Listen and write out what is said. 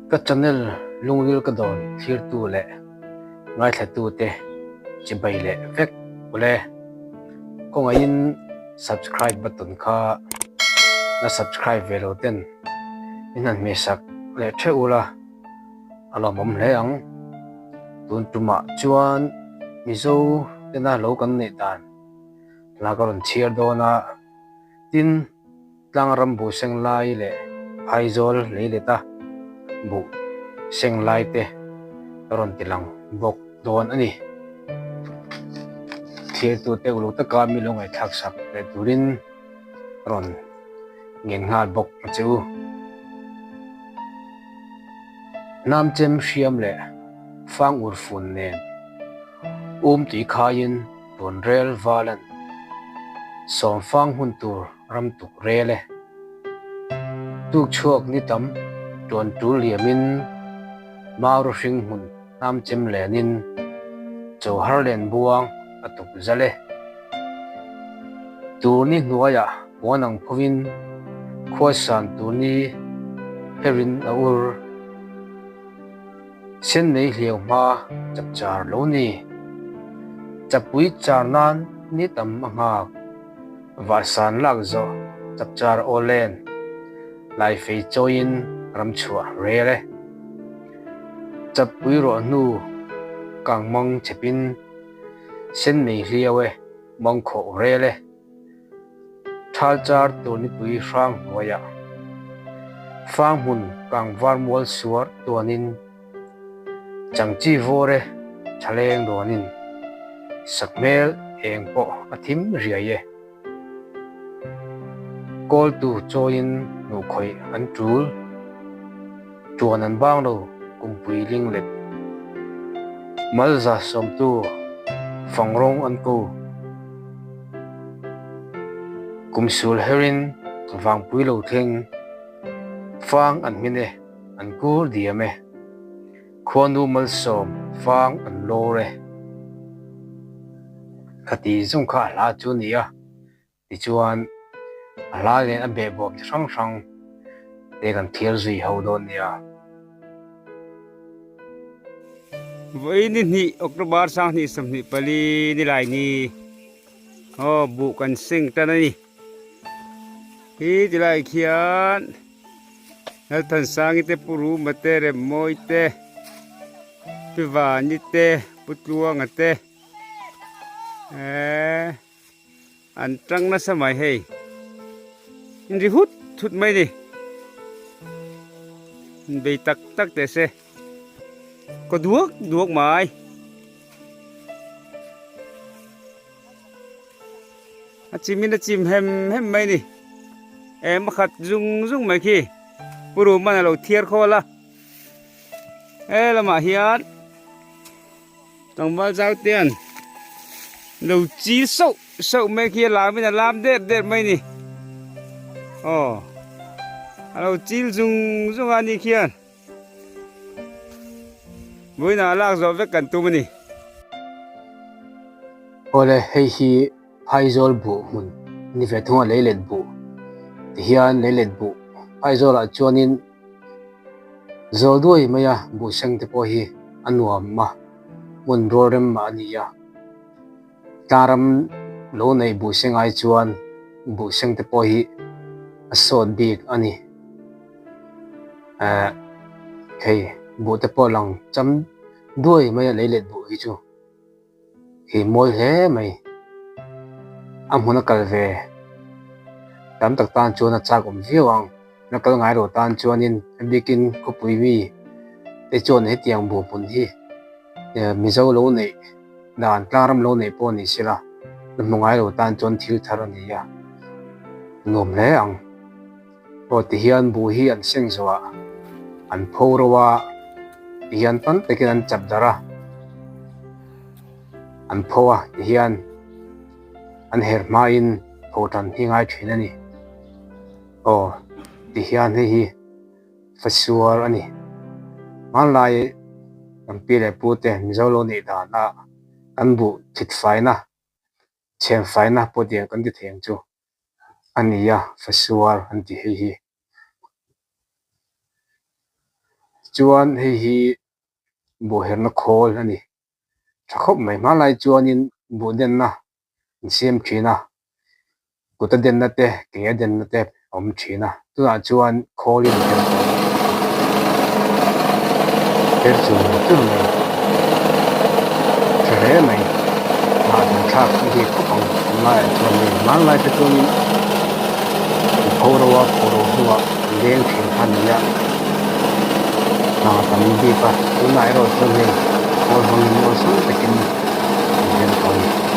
Ka channel lungril ka dawn thlirtu leh ngaithlatute chibai leh vek ule. Khawngaihin subscribe button kha la subscribe ve lo ten min han hmehsak leh theuh ula a lawmawm hle ang. Tun tumah chuan Mizo tena lo kan neih dan hla ka rawn chhiar dawn a, tin. Tlangram buh seng lai leh Aizawl leileta buh seng lai te a rawn ti lang bawk dawn a ni. Thirtute uluk taka mi lo ngaihthlak sak leh turin a rawn ngen nghal bawk a che u. Hnamchem hriam leh fang ur fun nen um tui khaiin Tawnrel Valan sawmfang hun tur ram tuk rel e. Tuk chhuak ni tam tuan tul liamin Mauru hring hmun hnam chem lenin Chauhar len buang a tuk zal e. Tur ni hnuaiah puan ang phovin Khuaisan tur ni herin a ur. Sen nei hliau hma chapchar lo ni. Chapui char nan ni tam a nghak. Vahsan lak zawh chapchar aw len. Laifei chawiin ram chhuah rel e. Chapui rawh hnu kang mang chhepin sen nei hliau e mangkhawh rel e. Thalchar turnipui hrang hnuaiah fang hmun kangvar mual suar tuanin changchi vawr e thaleng dawnin sakhmel eng pawh a thim riai e. Kawltu chawiin hnuhkhawih an tul, tuan an bang lo kumpui linglet. Malza sawmtu fangrawng an ko. Kum sul herin vangpui lo thleng, fang an hmin e, an kur diam e. Khuanu malsawm fang an lawr e. Khati zung kha a hla chu a ni a, tichuan a hla nen a behbawm chi hrang hrang te kan thlir zui ho dawn nia. Vawi ni hnih October 2024 ni lai ni aw buh kan seng tan a ni. Hi tilai khian Lalthansangi te Pu Ruma te Remmawi te Pi Vani te Pu Tluanga te eee an tang nasa mai hei in ri hut hut mai ni in bei tak tak teh se kaw duak duak mai. A chim in a chim hem hem mai ni em a khat zung zung mai khi pu Ruman a lo thiar khawl a he lamah hian tlangval zau te an lo chi sauh sauh mai khi a lam in a lam der der mai ni aw a lo chil zung zung a ni khian. Vawiinah lak zawh vek kan tum a ni. Awle, hei hi Phaizawl buh hmun a ni ve thung a, leilet buh tihian leilet buh Phaizawlah chuanin zawl duai mai a, buh seng te pawh hi a nuam a, hmun rual rem mah a ni a. Tlaram lo neih buh seng ai chuan buh seng te pawh hi a sawt bik a ni. Ehh hei buh te pawh lang cham duai mai a lei let buh hi chu hi mawi hle mai. A hmun a kal ve tam tak tan chuan a chak awm viau ang. La kal ngai lo tan chuanin a bikin khawpui mi te chuan hetiang buh hmun hi Mizo lo neih dan tlaram lo neih pawh ni sela la hmu ngai lo tan chuan thil thar a ni a, nuam hle ang. Aw tihian buh hi an seng zawh ah an pho ro a, tihian tam takin an chap darh a, an pho a tihian an her hmain pho tan hi ngai thin a ni. Aw tihian hei hi fasual a ni. Hmanlai kan pi leh pu te Mizo lo neih dana kan buh thit faina, chhem faina pawh tiang kan ti thei ang chu a ni a, fasual an ti hei hi. Tichuan hei hi buh herna khawl a ni. Tha khawp mai hmanlai chuanin buh denna an siam thin a, kut a denna te ke a denna te a awm thin a, tunah chuan khawlin a her tawh her chur chur mai tha hle mai hahdam thlak a bik khawp ang tunlaiah chuan hei hmanlai te chuanin an pho ro a pho ro hnuah an leng thin kha a ni a hna tam bik a tunah erawh chuan hei khawl hmangin awlsam takin an her tawh a ni.